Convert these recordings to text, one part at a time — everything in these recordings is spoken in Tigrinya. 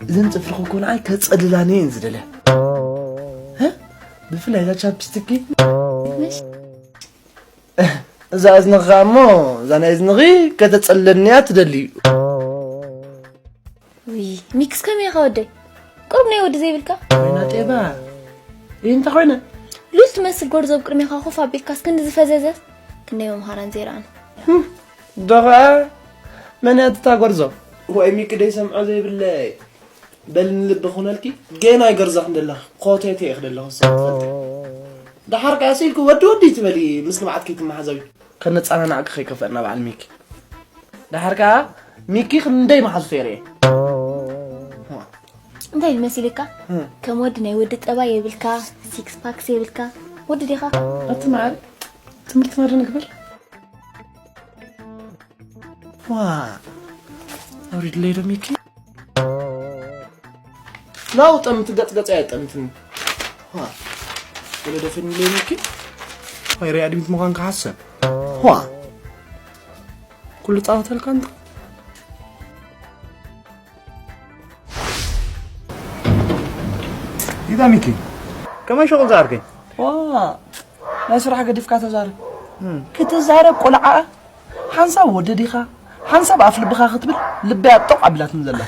እዘን ጽፍርኺ እኮ ንዓይ ከጸልላኒ እየን ዝደልያ። እ? ብፍላይ እዛ ቻፕስቲኪ። እዛ እዝንኻ እሞ፣ እዛ ናይ እዝንኺ ከተጸልለኒ እያ ትደሊ። ውይ፣ ሚክስ ከመይ ኢኻ ወደይ? ቁሩብ ናይ ወዲ ዘይብልካ? ኮይና ጤባ። ይህ እንታይ ኮይነ? ሉል ትመስል ጎርዞ ኣብ ቅድሜኻ ኮፍ ኣቢልካስ ክንዲ ዝፈዘዘስ? ክንደይ መምሃራን ዘይረኣና። ህም፣ ዶ ኸኣ መን እያ እታ ጎርዞ? ወይ ሚኪ ደይሰምዖ ዘይብለይ። በል ንልቢ ኩነልኪ፣ ገና ኣይገርዛኽን ዘለኺ፣ ኮቴቴ ኢኺ ዘለኺ፣ ንስኺ ትፈልጢ። ደሓር ከኣ ስኢልኪ ወዲ ወዲ ትበሊ፣ ምስ ንብዓት ከይትመሓዘዊ። ከነጸናንዓኪ ከይከፍአና በዓል ሚኪ። ደሓር ከኣ ሚኪ ክንደይ መሓዙ የርእየ። እንታይ ኢሉ መሲልካ? እም። ከም ወዲ ናይ ወዲ ጠባይ የብልካ፣ ሲክስ ፓክስ የብልካ። ወዲ ዲኻ? ኣቲ መዓር፣ ትምህርትና ዶ ንግበር? ዋ፣ ኣውሪድለይ ዶ ሚኪ? ናው ጠምቲ ገጽ ገጽ ኣየጠምትኒ። ዋ፣ ወለዶ ፊልም ለይ ሚኪ? ወይ ሪኣ ድሚት ምዃን ክሓሰብ። ዋ፣ ኩሉ ጻወተልካ እንተ። ኢታ ሚኪ፣ ከመይ ሸቑል ዝኣርከኝ? ዋ፣ ናይ ስራሕ ገዲፍካ ተዛረብ። እም። ክትዛረብ ቆልዓ፣ ሓንሳብ ወደዲኻ፣ ሓንሳብ ኣፍ ልብኻ ክትብል ልበያ ጦቕ ኣቢላትኒ ዘላ።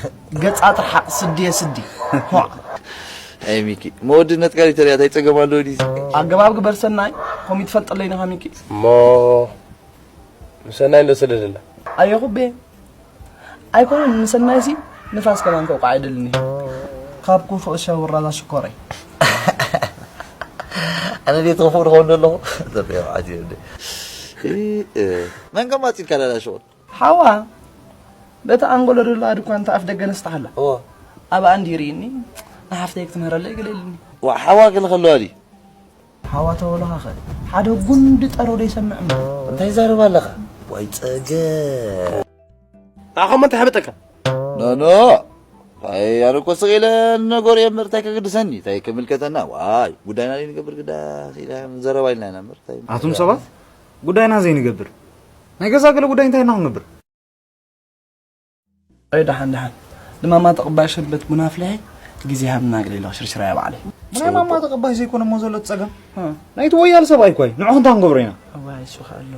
ገጻ ጥርሓቕ፣ ስድየ ስዲ። ዋ። ኣይ ሚኪ፣ መወድነትካ ዲተርያ፣ እንታይ ጸገም ኣለዎ ድዩ? ኣገባብ ግበር ሰናይ፣ ከምኡ ትፈልጠለይ ኢኻ ሚኪ። እሞ ምሰናይ እንዶ ስለ ደላ። ኣየኹቤ። ኣይኮነን፣ ንሰናይሲ ንፋስ ከማን ከውቃዕ ኣይደልን እዩ። ካብ ኩፉእ ሸውራዛ ሽኮረይ። ኣነ ድየ ትኽፉእ ድኸውን ዘለኹ? ዘበየ መዓት እዩ እንዴ። እ፣ እ፣ መን ከማጺልካ ዳዳ ሽቑል? ሓዋ፣ በቲ ኣንጎሎ ደሎ ኣድኳ እንተ ኣፍ ደገ ነስጥሓላ። እዎ። ኣብኣ እንዲ ይርእኒ፣ ንሓፍተይ ክትምህረለይ ገለ ኢልኒ። ዋ፣ ሓዋ ገለ ከለዋ ድዩ? ሓዋ ተበልኻ ኸ ሓደ ጉንዲ ጠሮ ዶ ይሰምዕ እሞ? እንታይ ይዛረብ ኣለኻ? ዋይ ጸገ። ንዓኻ እሞ እንታይ ሓበጠካ? ኖ፣ ኖ። ኣይ፣ ኣነ እኮ ስቕ ኢለ ንነገሩ እየ እምበር እንታይ ከግድሰኒ? እንታይ ከምልከተና? ዋይ፣ ጉዳይና ደይ ንገብር ግዳ፣ ኢለ ዘረባ ኢልና ኢና እምበር እንታይ ኣቱም ሰባት፣ ጉዳይና ዘይንገብር? ናይ ገዛ ገለ ጉዳይ እንታይ ኢና ክንገብር? ኣይ፣ ደሓን፣ ደሓን። ንማማ ተቕባይ ሸርበት ቡን ኣፍልሐ፣ ግዜ ሃብና ገለ ኢለ ሽርሽራ እያ ባዕለይ። ናይ ማማ ተቐባይ ዘይኮነ እሞ ዘሎ እቲ ጸገም። እ። ናይቲ ወያል ሰብኣይ እኮ እዩ። ንዑ ክንታ ክንገብሮ ኢና። እዋይ፣ እሱ ከ ኣሎ።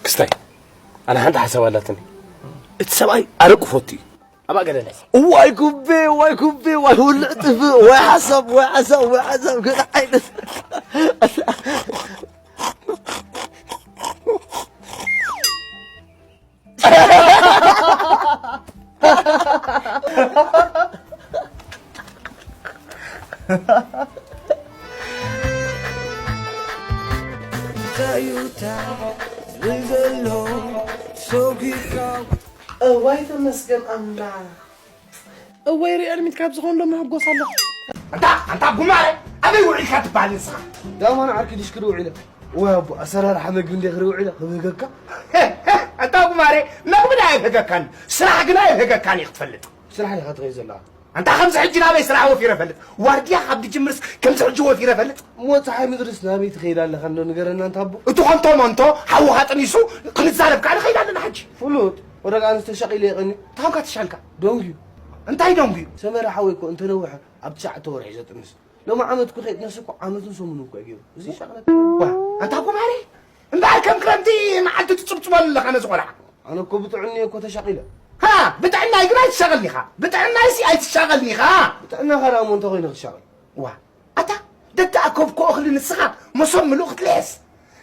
ክስታይ፣ ኣነ ሓንቲ ሓሳብ ኣላትኒ። እቲ ሰብኣይ ኣረቂ ፈቱ እዩ። ኣብኣ ገለለ። እዋይ ኩቤ፣ እዋይ ኩቤ፣ እዋይ ውልዕ ጥፍእ፣ ወይ ሓሳብ፣ ወይ ሓሳብ፣ ወይ ሓሳብ፣ ገለ ዓይነት። እዋይ ተመስገን ኣምላኽ። እወይ ሪኣ ኣድሚት ካብ ዝኾን ዶ መሕጎስ ኣለኹ። ኣንታ፣ ኣንታ ጉማረ፣ ኣበይ ውዒልካ ትበሃል ንስኻ? ዳማን ዓርኪ ዲሽ ክዱ ውዒለ። ወይ ኣቦ፣ ኣሰራርሓ መግቢ እንደ ክሪ ውዒለ፣ ክብህገካ። ኣንታ ጉማረ፣ መግቢ ዳ ኣይብህገካን፣ ስራሕ ግና ኣይብህገካን እዩ ክትፈልጥ። ስራሕ ኢኻ ትኸይድ ዘለኻ። ኣንታ ከምዚ ሕጂ ናበይ ስራሕ ወፊረ ፈልጥ? ዋርድያ ካብ ድጅምርስ ከምዚ ሕጂ ወፊረ ፈልጥ? እሞ ፀሓይ ምድርስ ናበይ ትኸይድ ኣለኻ እንዶ ንገረና ኣንታ ኣቦ። እቲ ኾንቶ ሞንቶ ሓውኻ ጠኒሱ ክንዛረብ ከኣ ንኸይድ ኣለና ሕጂ። ፍሉጥ፣ ወደቃ ኣንስተ ሸቒለ የቐኒ። እንታይ ኾንካ ተሻልካ? ደንጉዩ። እንታይ ደንጉዩ? ሰመረ ሓወይ እኮ እንተነውሐ ኣብ ትሽዓተ ወርሒ ዘጥንስ። ሎሚ ዓመት እኮ ከይጥነስ እኮ ዓመትን ሰሙንን እኮ እዩ ገይሩ። እዚ ሸቕለት። ዋ፣ ኣንታ ጉማሬ፣ እምበኣር ከም ክረምቲ መዓልቲ ትጽብጽበሉ ኣለኻ ነዚ ቆልዓ። ኣነ እኮ ብጥዕኒ እኮ ተሻቒለ። ሃ፣ ብጥዕናይ ግን ኣይትሻቐልኒ ኢኻ። ብጥዕናይሲ ኣይትሻቐልኒ ኢኻ። ብጥዕናኻ ደኣ እሞ እንታይ ኮይኑ ክሻቐል? ዋ፣ ኣታ፣ ደተኣከብኮ እኽሊ ንስኻ መሶብ ምሉእ ክትልሕስ።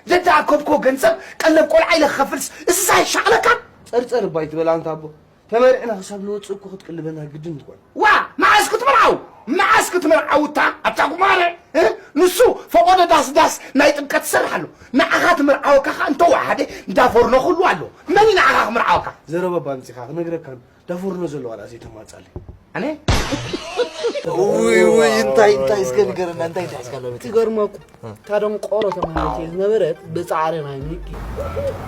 ደተኣከብኮ ገንዘብ ቀለብ ቆልዓ ኢለ ክኸፍልስ፣ እስስ ኣይሻቐለካን? ጸርጸር እባ ኣይትበል ኣንታ ኣቦ። ተመሪዕና ክሳብ ንወጽእ እኮ ክትቅልበና ግድን ትኾን። ዋ፣ መዓስ ክትምርዓው? መዓስ ክትምርዓው እታ ኣብታ ጉማረ? እ? ንሱ ፈቖዶ ዳስ ዳስ ናይ ጥምቀት ትሰርሕ ኣሎ። ንዓኻ ትምርዓወካ ኸኣ እንተወሓደ እንዳ ፎርኖ ኩሉ ኣሎ። መን እዩ ንዓኻ ክምርዓወካ? ዘረባ እባ ኣምጺኻ ክነግረካን ዳፎርኖ ዘለዋ ደኣ ዘይተማጻለይ። ኣነ? ውይ፣ ውይ፣ እንታይ፣ እንታይ እስከ ንገረና፣ እንታይ፣ እንታይ እስከ ኣለበት? ትገርመኩም። እታ ደንቆሮ ተማሃሪት ዝነበረት ብጻዕሪ ናይ ሚኪ።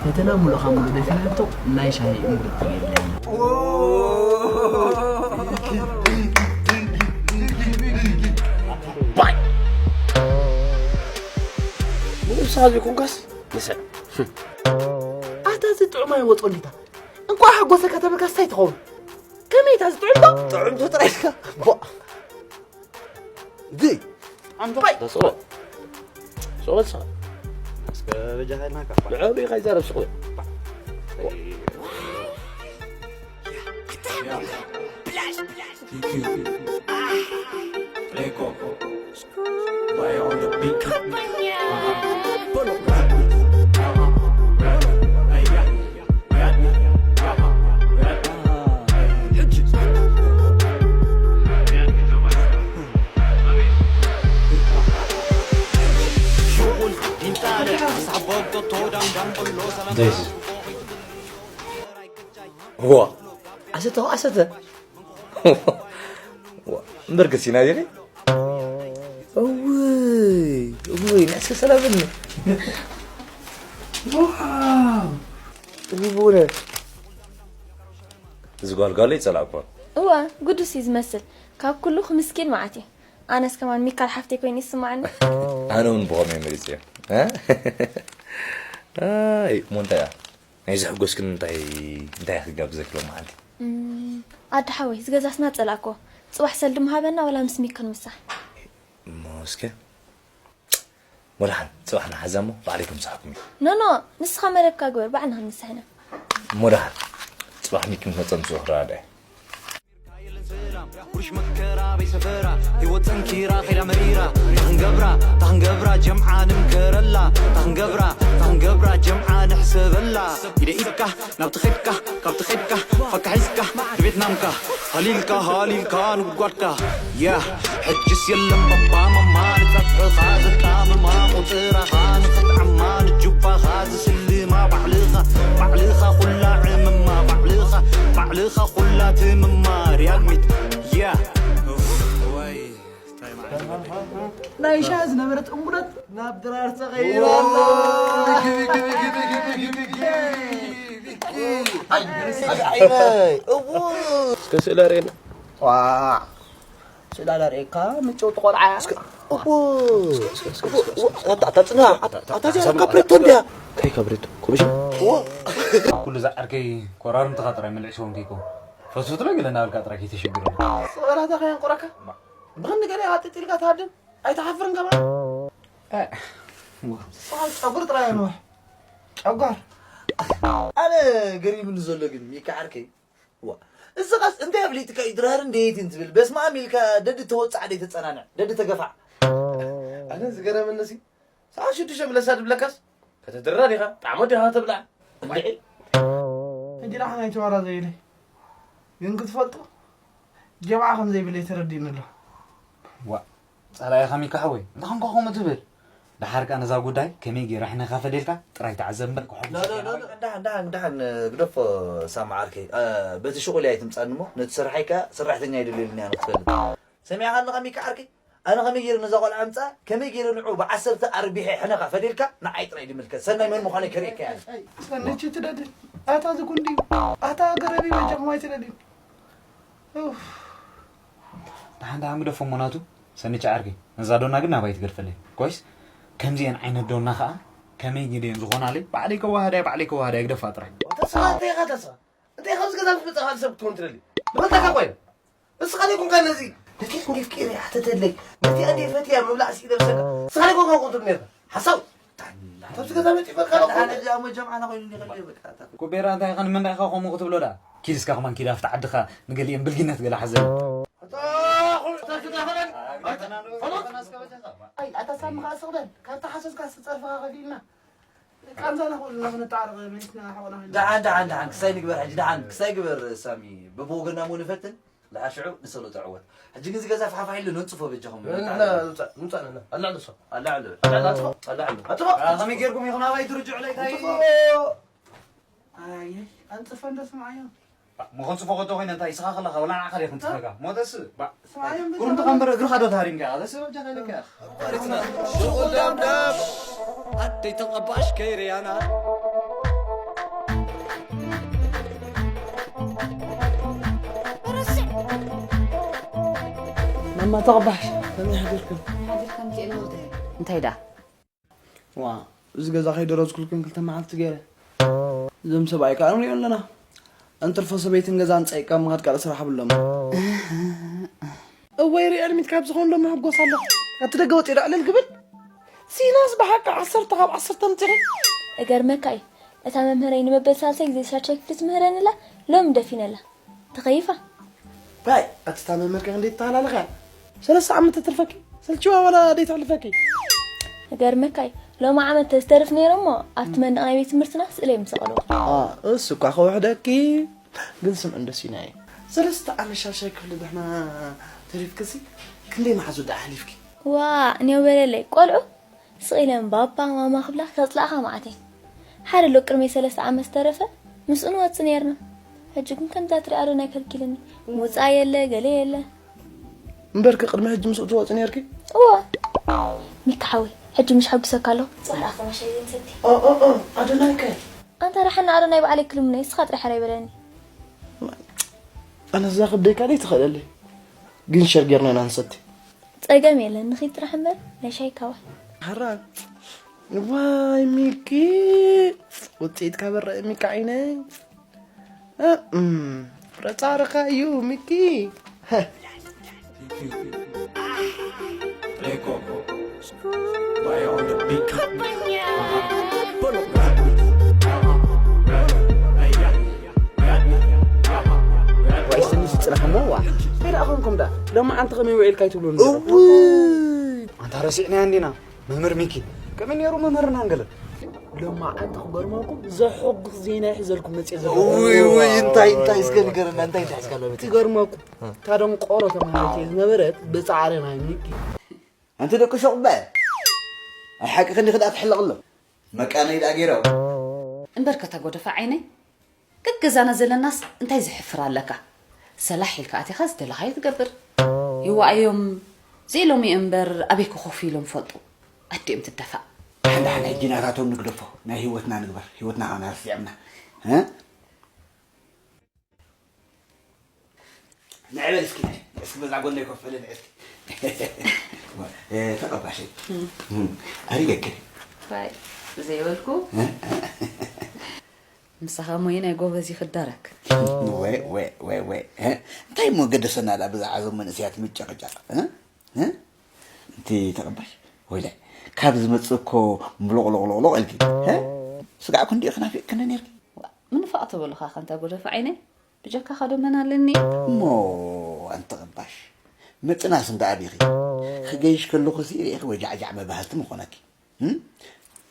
ፈተና ሙሉእኻ ሙሉእ ደፊናቶ፣ ናይ ሻሂ እምብርት የለን። ባይ። ንስኻ ዘይኮንካስ ንስዕ። ኣታ እዚ ጥዑም ኣይወጾ እንዲታ። እንኳዕ ሓጎሰካ ተበልካ ስታይ ትኸውን። ከመይ እታ ዝጥዕምቶ? ጥዕምቶ ጥራይ ኢልካ። ቧ። ድይ። ኣንተ ባይ። ተስኦ። ሶበሳ። እስከ በጃኻ ኢልናካ። ብዕብሪኻ ይዛረብ ስቕ በል። ዋ ኣሰተ ኣሰተ። ዋ እምበር ገሲና ዲኺ? እውይ እውይ ንዕስከ ሰላምኒ። ዋው እውይ ብእውነት። እዚ ጓልጓል ይጸላእኳ። እዋ ግዱስ እዩ ዝመስል። ካብ ኩሉ ክምስኪን መዓት እዩ። ኣነስ ከማን ሚካል ሓፍተይ ኮይኑ ይስማዓኒ። ኣነ እውን ብኸምኡ እየ መሪጸዮ። እ? ኣይ እሞ እንታይ እያ? ናይ ዘሕጎስክን እንታይ እንታይ ክትጋብዘኪ ሎም መዓልቲ? እም፣ ኣደ ሓወይ፣ ዝገዛስና ጸላእኮ። ጽባሕ ሰልዲ ምሃበና ወላ ምስ ሚካል ምሳሕ። እሞ እስከ ወላ ሓን ጽባሕ ንሓዛ እሞ ባዕለይ ክምሳሕኩም እዩ። ኖ ኖ፣ ንስኻ መደብካ ግበር፣ ባዕልና ክንምሳሕ ኢና። እሞ ደሓን ጽባሕ ሚኪ ምስ መጸ ምስኡ ክረዳዳእ እየ። ቁርሽ መከራ በይ ሰፈራ፣ ህይወት ጸንኪራ ኸይዳ መሪራ። ታኽንገብራ ታኽንገብራ ጀምዓ ንምከረላ። ታኽንገብራ ታኽንገብራ ጀምዓ ንሕሰበላ። ኢደ ኢድካ ናብቲ ኸድካ፣ ካብቲ ኸድካ ፋካ ሒዝካ ንቤትናምካ ሃሊልካ ሃሊልካ ንጉድጓድካ። ያ ሕጅስ የለም ባባ ማማ ንጸፍዕኻ ዘቃምማ ቁጽራኻ ንኽትዓማ ንጁባኻ ዝስልማ ባዕልኻ ባዕልኻ ኩላ ዕምማ ባዕልኻ ባዕልኻ ኩላ ትምማ ሪያድሚት ያ ናይ ሻ ዝነበረት እምቡለት ናብ ድራር ተቐይራ ኣላ። እስከ ስእላ ርእየና። ዋ፣ ስእላ ላርእየካ ምጭውቲ ቆልዓ። እስከ እቡ፣ እቡ፣ እቡ፣ ኣታ፣ ኣታ ጽና፣ ኣታ፣ ኣታ እዚኣ ካብሬቶ እንድያ። እንታይ ካብሬቶ? ኮሚሽን? እዎ። ኩሉ እዛ ዓርከይ ኮራርምትኻ ጥራይ መልዕሽዎም ከይኮ። ፈትፍትለይ ገለ እናበልካ ጥራይ ከይተሸግረኒ። ጸበላታ ከየንቁረካ? ብኽንዲ ገለ ኣጥጢልካ ትሃድም? ኣይትሓፍርን ከማን? እ፣ እዋ። ጸጉሪ ጥራይ ኣንውሕ። ጨጓር። ኣነ ገሪሙኒ ዘሎ ግን ሚካ ዓርከይ። ዋ፣ እዚ ኻስ እንታይ ኣፍሊጥካ እዩ ድራር እንዴት እንትብል፣ በስመ ኣብ ኢልካ ደዲ ተወጽዓ ደይ ተጸናንዕ፣ ደዲ ተገፋዕ። ኣነ ዝገረመኒ ሲ፣ ሰዓት ሽዱሽተ ምለሳ ድብለካስ፣ ከተድራ ዲኻ፣ ጣዕሞ ዲኻ ተብላ። እንድዒ። ሕጂ ደሓን ኣይተዋራዘዩለይ። ግን ክትፈልጡ፣ ጀብዓ ከም ዘይብለይ ተረዲእኒ ኣሎ። ዋ፣ ጸላኢኻ ሚካ ሓወይ፣ እንታይ ኾንካ ከምኡ ትብል? ደሓር ከኣ ነዛ ጉዳይ ከመይ ገይረ ሕነ ከፈደልካ ጥራይ ተዓዘብ እምበር ክሕጉስ ላ፣ ላ፣ ላ፣ ላ፣ ደሓን፣ ደሓን፣ ደሓን፣ ግደፎ ሳሚ ዓርከይ። እ፣ በቲ ሽቑል ኣይትምጻኒ እሞ፣ ነቲ ስርሓይ ከኣ ሰራሕተኛ ኣይደልየሉን እየ ኣነ ክትፈልጥ። ሰሚዕካ ኣለኻ ሚካ ዓርከይ? ኣነ ከመይ ገይረ ነዛ ቆልዓ ኣምጻ፣ ከመይ ገይረ ንዑ ብዓሰርተ ኣርቢሐ ሕነ ከፈደልካ ንዓይ ጥራይ ድምልከት። ሰናይ መን ምዃነይ ከርእየካ እየ ኣነ። ኣይ፣ ኣይ፣ ሰነች ትደድን። ኣታ ዝጉንዲ። ኣታ ገረቢ በጃኹም ኣይትደድን። ኡፍ። ደሓን ደሓን ግደፎ እሞ ናቱ፣ ሰንቻ ዓርከይ፣ ነዛ ዶና ግን ናባይ ትገድፈለይ። ኮይስ፣ ከምዚኤን ዓይነት ዶና ኸኣ ከመይ ግደን ዝኾናለይ፣ ባዕለይ ከዋህዳይ፣ ባዕለይ ከዋህዳይ ግደፋ ጥራይ። ተስፋ፣ እንታይ ኢኻ ተስፋ? እንታይ ኢኻ ኣብዚ ገዛ ምስ መጻኻ ሰብ ክትኮን ትደሊ? ንፈልጠካ እኮ ኢና። ንስኻ ዘይኮንካ ነዚ፣ ነቲ እንዴ ፍቂረ ይሓተተለይ፣ ነቲ እንዴ ፈትያ ምብላዕ ስኢነ ብሰካ። ንስኻ ዘይኮንካ ክትኮን ትብል ነርካ። ሓሳው። ታላ። ኣብዚ ገዛ መጺእ በቃ ደሓን ኣለኹ። እዛ እሞ ጀምዓና ኮይኑ እንዲኻ እንዲኻ በቃ፣ ኣታ። ኩቤራ እንታይ ኢኻ ንመን ኢኻ ከምኡ ክትብሎ ደኣ? ኪድ እስካ ከማን ኪድ ኣብቲ ዓድኻ ንገሊኦም ብልግነት ገለ ሓዘል። ኣታ፣ ኣታ፣ ኣታ፣ ኣታ፣ ኣይ፣ ኣታ ሳሚ ኸኣ ስቕ በል። ካብቲ ሓሶትካ ዝጸርፍኻ ከፊልና። ቃንዛና ኩልና ክንተዓረቕ መሊስና ሓቆና ኸይልና። ደሓን፣ ደሓን፣ ደሓን፣ ክሳይ ንግበር ሕጂ፣ ደሓን፣ ክሳይ ግበር ሳሚ። በብወገና እሞ ንፈትን። ደሓር ሽዑ ንሰሎ ተዕወት። ሕጂ ግን እዚ ገዛ ፋሕፋሕ ኢሉ ነንጽፎ በጃኹም። ንሕና ንውጻእ፣ ንውጻእ ንሕና። ኣላዕሎ እሶ። ኣላዕሎ። ኣላዕሎ ኣጥፎ። ኣላዕሎ። ኣጥፎ። ኣ፣ ከመይ ጌርኩም ኢኹም ናባይ ትርጅዑለይ? እንታይ? ኣጥፎ። ኣየ፣ ኣንጽፎ እንዶ ስምዓዮ። ሞ ከንጽፎ ከቶ ኮይነ እንታይ? ስኻ ከለኻ ወላ ንዓኻ ዲኹም ትፈጋ? ሞተስ፣ ባ-፣ ስምዓዮ እምበር ቁሩብ ተቐንበር እግርኻ ዶ ተሃሪምካ? ኣዘስ በጃኻ ኢለካ። ሽቑል ደምደም ኣደይ ተቐባሽ ከይርያና። ማማ ተቐባሽ ከመይ ሓዲርክን? ሓዲርካ ምትኤል ወደይ። እንታይ ደኣ? ዋ፣ እዚ ገዛ ከይደረዝኩልክን ክልተ መዓልቲ ገይረ። እዞም ሰብኣይ ከኣ ንሪኦ ኣለና። እንትርፎ ሰበይትን ገዛን ጸይቅካ ምኻድ ካልእ ስራሕ የብሎምን። እወ፣ ሪኣ ኣልሚት ካብ ዝኾን ዶ መሕጎስ ኣሎ? ኣብቲ ደገ ወጺኡ ዶ ዕልል ክብል? ሲናስ ብሓቂ ዓሰርተ ካብ ዓሰርተ ኣምጺኺ። እገርመካ እዩ፣ እታ መምህረይ ንመበል ሳልሳይ ግዜ ሻድሻይ ክፍሊ ትምህረኒ ኣላ፣ ሎሚ ደፊነላ። ተኸይፋ። ባይ፣ ኣቲ እታ መምህር ከ ክንደይ ትተሃላለኻ? ሰለስተ ዓመት ተትርፈኪ፣ ሰልችዋ ዋላ ደይ ተሕልፈኪ? እገርመካ እዩ፣ ሎሚ ዓመት ተዝተርፍ ነይሩ እሞ፣ ኣብቲ መንደቕ ናይ ቤት ትምህርትና ስእለይ ምሰቐልዎ። አ፣ እሱ እኳ ከውሕደኪ፣ ግን ስምዒ እንዶ ሲናይ። ሰለስተ ዓመት ሻድሻይ ክፍሊ ድሕና ተሪፍክሲ፣ ክንደይ መሓዙ ደኣ ኣሕሊፍኪ? ዋእ፣ ኔው በለለይ፣ ቆልዑ ስቕ ኢለን ባባ ማማ ክብላ ከጽልኣኻ መዓት እየን። ሓደ ኣሎ ቅድሚ ሰለስተ ዓመት ዝተረፈ ምስኡ ንወጽእ ነይርና። ሕጂ ግን ከምዛ ትሪኣ ዶ ናይ ከልኪልኒ። ምውጻእ የለ፣ ገለ የለ። እምበርኪ ቅድሚ ሕጂ ምስኡ ትወጺ ነይርኪ? እወ። ሚካ ሓወይ፣ ሕጂ ምሽ ሓጒሰካ ኣለኹ። ጽባሕ ተማሻይ ዘይንሰቲ። ኦ፣ ኦ፣ ኦ፣ ኣዶናይ ከ? ኣንታ ደሓን ኣዶናይ ባዕለይ ክልምኖ፣ ንስኻ ጥራሕ ሕራይ በለኒ። ኣነ እዛ ከብደይ ካልእ ትኽእለለይ። ግን ሸር ጌርና ኢና ንሰቲ። ጸገም የለን፣ ንኺድ ጥራሕ እምበር ናይ ሻይ ካዋ። ሓራ። ዋይ ሚኪ፣ ውጽኢትካ በረአ ሚኪ ዓይነይ። እ፣ እም፣ ፍረ ጻዕርኻ እዩ ሚኪ። ዋይ፣ ስኒ ስጽናሕ እሞ፣ ዋ። እንታይ ደኣ ኾንኩም ደኣ? ሎማዓንቲ ከመይ ውዒልካ ኣይትብሉን? እውይ! ኣንታ ረሲዕናያ እንዲና? መምህር ሚኪ፣ ከመይ ነይሩ መምህርና እንገለ? ሎማዓንቲ ክገርመኩም ዘሐጉስ ዜና ይሕዘልኩም መጽየ ዘለኹ። ውይ፣ ውይ፣ እንታይ፣ እንታይ እስከ ንገረና፣ እንታይ፣ እንታይ እስከ ኣለበት? ክገርመኩም፣ እታ ደንቆሮ ተማሃሪት ዝነበረት ብጻዕሪ ናይ ሚኪ። ኣንቲ ደቂ ሸቑበ፣ ኣብ ሓቂ ክንዲ ክድኣ ትሕለቕ ኣሎ። መቃነይ ደኣ ገይሮም። እምበርከ እታ ጎደፋ ዓይነይ፣ ገገዛና ዘለናስ እንታይ ዘሕፍር ኣለካ? ሰላሕ ኢልካ ኣቲኻ ዝደለኻዮ ትገብር። ይዋኣዮም ዘይሎሚ እምበር ኣበይ ክኾፉ ኢሎም ፈልጡ። ኣዲኦም ትደፋእ። ሓንዳ ሓንዳ ሕጂ ናታቶም ንግደፎ። ናይ ህይወትና ንግበር። ህይወትና ኸና ረሲዖምና። እ? ንዕበል እስኪ፣ እስኪ በዛ ጎነይ ኮፍ በል፣ ንዕበል እስኪ። እ፣ ተቐባሸይ። እም። እም። ኣሪገክን። ባይ፣ ዘይበልኩ። እ? ምሳኻ ሞይ ናይ ጎበዝ ይኽደረክ። ወ፣ ወ፣ ወ፣ ወ። እ? እንታይ እሞ ገደሰና ዳ ብዛዕባ እዞም መንእሰያት ምጨቕጫቕ? እ? እ? እቲ ተቐባሽ፣ ወይለ፣ ካብ ዝመጽእ እኮ ምሎቕሎቕሎቕሎቕ ኢልኪ። እ? ስጋዕ ክንዲኡ ክናፊቕክኒ ነይርኪ። ምንፋቕ ተበሉኻ ከንታ ጎደፍ ዓይነይ? ብጀካኻ ዶ መን ኣለኒ? እሞ ኣንቲ ቀባሽ፣ ምጥናስ እንዳ ኣቢኺ፣ ክገይሽ ከለኹ ሲ ርኢኺ ወጃዕጃዕ መባህልቲ ምኾነኪ። እም?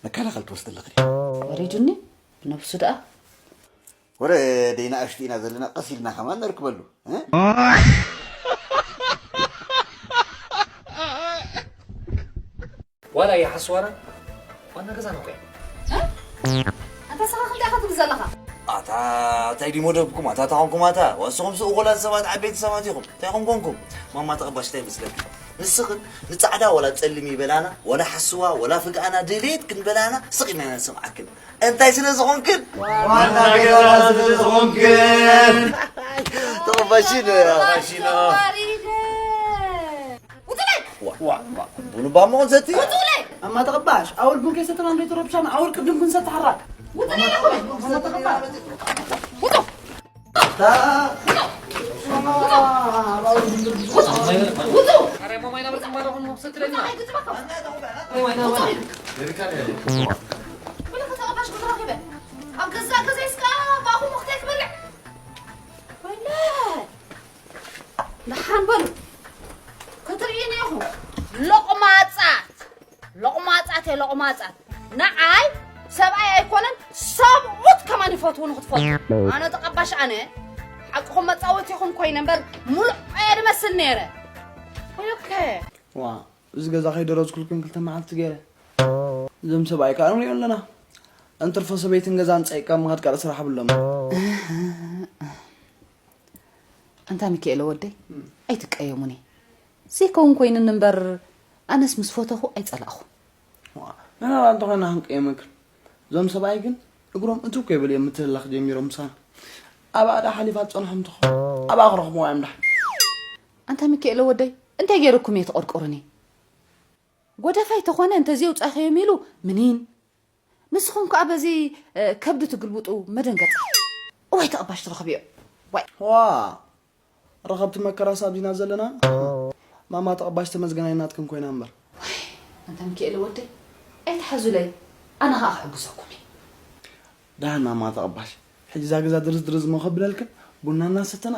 መከላኸል ትወስዲ ኣለኺ። ወሪዱኒ፣ ነብሱ ደኣ። ወረ ደይና ኣሽቱ ኢና ዘለና፣ ቀስ ኢልና ከማን ነርክበሉ። እ? ዋላ ይሓስዋና ዋና ገዛና እኮ እያ። እ? ኣንታ ስኻ ክንደይ ኢኻ ትብል ዘለኻ? ኣታ እንታይ ድዩ መደብኩም? ኣታ እንታይ ኾንኩም? ኣታ ወስኹም ስኡ ኾላት ሰባት ዓበይቲ ሰባት ኢኹም። እንታይ ኾም ኮንኩም? ማማ ተቐባሽ እንታይ ይመስለኪ? ንስኽን ንጻዕዳ ወላ ጸሊም ይበላና፣ ወላ ሓስዋ፣ ወላ ፍግኣና ድሌት ክንበላና ስቕ ኢልና ኢና ንሰምዓክን። እንታይ ስለ ዝኾንክን? ዋና ገዛና ስለ ዝኾንክን። ተቐባሽን። ተቐባሽን። ዋሪደ። ውጡለይ! ዋ፣ ዋ፣ ዋ። ቡን እባ እሞ ዘቲ። ውጡለይ! ኣማ ተቐባሽ፣ ኣውል ቡን ከይሰተና እንዶ ተረብሻና፣ ኣውል ቅድም ቡን ሰቲ ሓራ። ውጡለይ ኢኹም! ኣማ ተቐባሽ። ውጡ! ታ-፣ ውጡ! ኣረ፣ እሞ ማይ ናብርክም ባዶ ኹም ሰትለና። ውጡ! ውጡ! ውጡ! ብልክ ተቐባሽ ክትረኺበ። ኣብ ገዛእ ገዛይ እስካ ባኹም ወቕተይ ክበልዕ። ወይለ! ደሓን በሉ። ክትርእዩኒ ኢኹም። ሎቕማጻት፣ ሎቕማጻት እየ፣ ሎቕማጻት። ንዓይ ሰብኣይ ኣይኮነን፣ ሰብኡት ከማን ይፈትውኒ ክትፈልጡ። ኣነ ተቐባሽ ኣነ፣ ሓቅኹም መጻወቲኹም ኮይነ እምበር፣ ሙሉእ እየ ድመስል ነይረ። ኦኬ። ዋ፣ እዚ ገዛ ከይደረዝኩልኩም ክልተ መዓልቲ ገይረ። እዞም ሰብኣይ ከኣ ንሪኦ ኣለና። እንትርፎ ሰበይትን ገዛን ጸይቅካ ምኻድ ካልእ ስራሕ የብሎምን። ኣንታ ሚካኤለ ወደይ፣ እም። ኣይትቀየሙኒ። ዘይከውን ኮይኑኒ እምበር፣ ኣነስ ምስ ፈተኹ ኣይጸላእኹ። ዋ፣ ንሕና እንተኾይና ክንቀየመክን። እዞም ሰብኣይ ግን እግሮም እትው ከይበሉ እዮም ምትህልላኽ ጀሚሮም ምሳና። ኣብኣ ደኣ ሓሊፋ ትጸንሖም ትኾን። ኣብኣ ክረኽብዋ እዮም ደሓን። ኣንታ ሚካኤለ ወደይ፣ እንታይ ገይሩኩም እየ ተቆርቆሩኒ? ጎደፋይ ተኾነ እንተዘየውጻእኽዮም ኢሉ ምኒን። ንስኹም ከኣ በዚ፣ እ፣ ከብዲ ትግልብጡ መደንገጻ። እዋይ ተቐባሽ ትረኽብዮ። ዋይ። ዋ ረኸብቲ መከራስ ኣብዚና ዘለና። ማማ ተቐባሽ ተመስገናይ ናትክን ኮይና እምበር። ኣንታ ሚካኤል ወደይ ኣይትሓዙለይ። ኣነ ኸኣ ክሕግዘኩም እየ። ደሓን ማማ ተቐባሽ። ሕጂ እዛ ገዛ ድርዝ ድርዝ እሞ ከብለልክን ቡና እናሰተና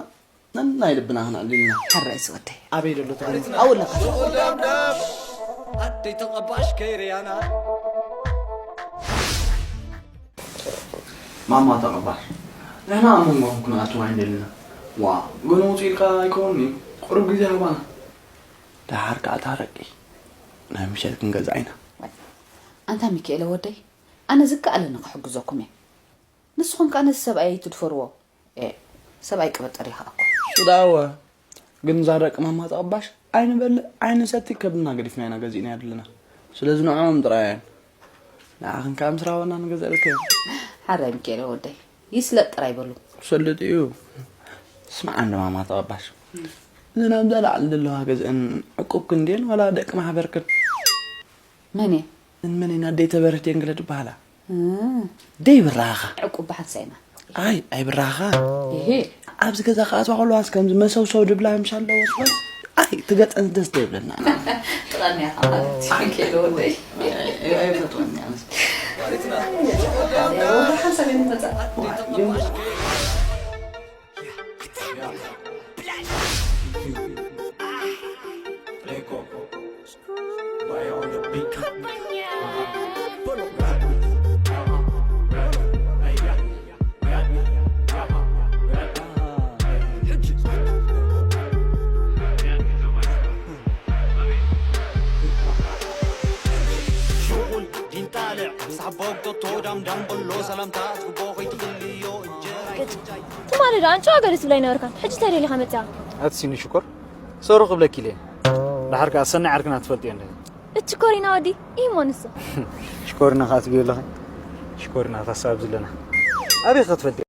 ነናይ ልብና ክነዕልልና። ሓራይ ዝወደይ። ኣበይ ደሎ ተቐሚጡ? ኣብኡ ኣለኻ። ኣደይ ተቐባሽ ከይርያና። ማማ ተቐባሽ ንሕና ኣብ መንጎኹም ክንኣትው ኣይንደልን ኢና። ዋ ገለ ውፅእ ኢልካ ኣይከውንን እዩ። ቁሩብ ግዜ ሃባና። ደሓር ከዓ ታረቂ ናይ ምሸት ክንገዝኣ ኢና። ኣንታ ሚካኤለ ወደይ ኣነ ዝከኣለኒ ክሕግዘኩም እየ። ንስኹም ከኣ ነዚ ሰብኣይ ኣይትድፈርዎ። ኤእ ሰብኣይ ቅብጥር እዩ ከኣ እኮ። ሽዳወ ግን እዛ ደቂ ማማ ተቐባሽ ኣይንበልዕ ኣይንሰቲ ከብድና ገዲፍና ኢና ገዚእናያ ዘለና። ስለዚ ንዕኦም ጥራይ እየን። ንዓኽን ከኣ ምስ ራበና ንገዝኣልክን። ሓራይ ሚካኤለ ወደይ ይስለጥ ጥራይ በሉ። ክሰልጥ እዩ። ስምዓ እንዶ ማማ ተቐባሽ እዚ ናብዛ ላዕሊ ዘለዋ ገዝአን ዕቁብክን ድየን ዋላ ደቂ ማሕበርክን? መን እየን? እን መን እየን ኣደይ ተበረት ድየን ገለ ድበሃላ? ደይ ብራኻ። ዕቁብ ብሓንሳ ኢና። ኣይ ኣይ ብራኻ። እሄ ኣብዚ ገዛ ክኣትዋ ከለዋስ ከምዚ መሰውሰው ድብላ ምሻ ኣለዎ ዝበል ኣይ ትገጠን ደስ ደይብለና። ጥቐንያ ከሎ ወደይ። ኣይፈትወን ያንስ። ሓንሳብ እዮም መጻ። ትማሊ ደኣ ኣንጭዋ ገለ ትብላ ኣይነበርካን። ሕጂ እንታይ ደሊኻ መጺኻ? ኣቲ ሲኒ ሽኮር ሶሪ ክብለኪ ኢለ እየ። ደሓር ከኣ ሰናይ ዓርክና ትፈልጥዮ እንደ። እትሽኮሪና ወዲ ኢሞ ንሱ። ሽኮሪና ከኣ ትብዮ ኣለኺ። ሽኮሪና ታሳብ ዝለና ኣበይ ክትፈልጥዮ?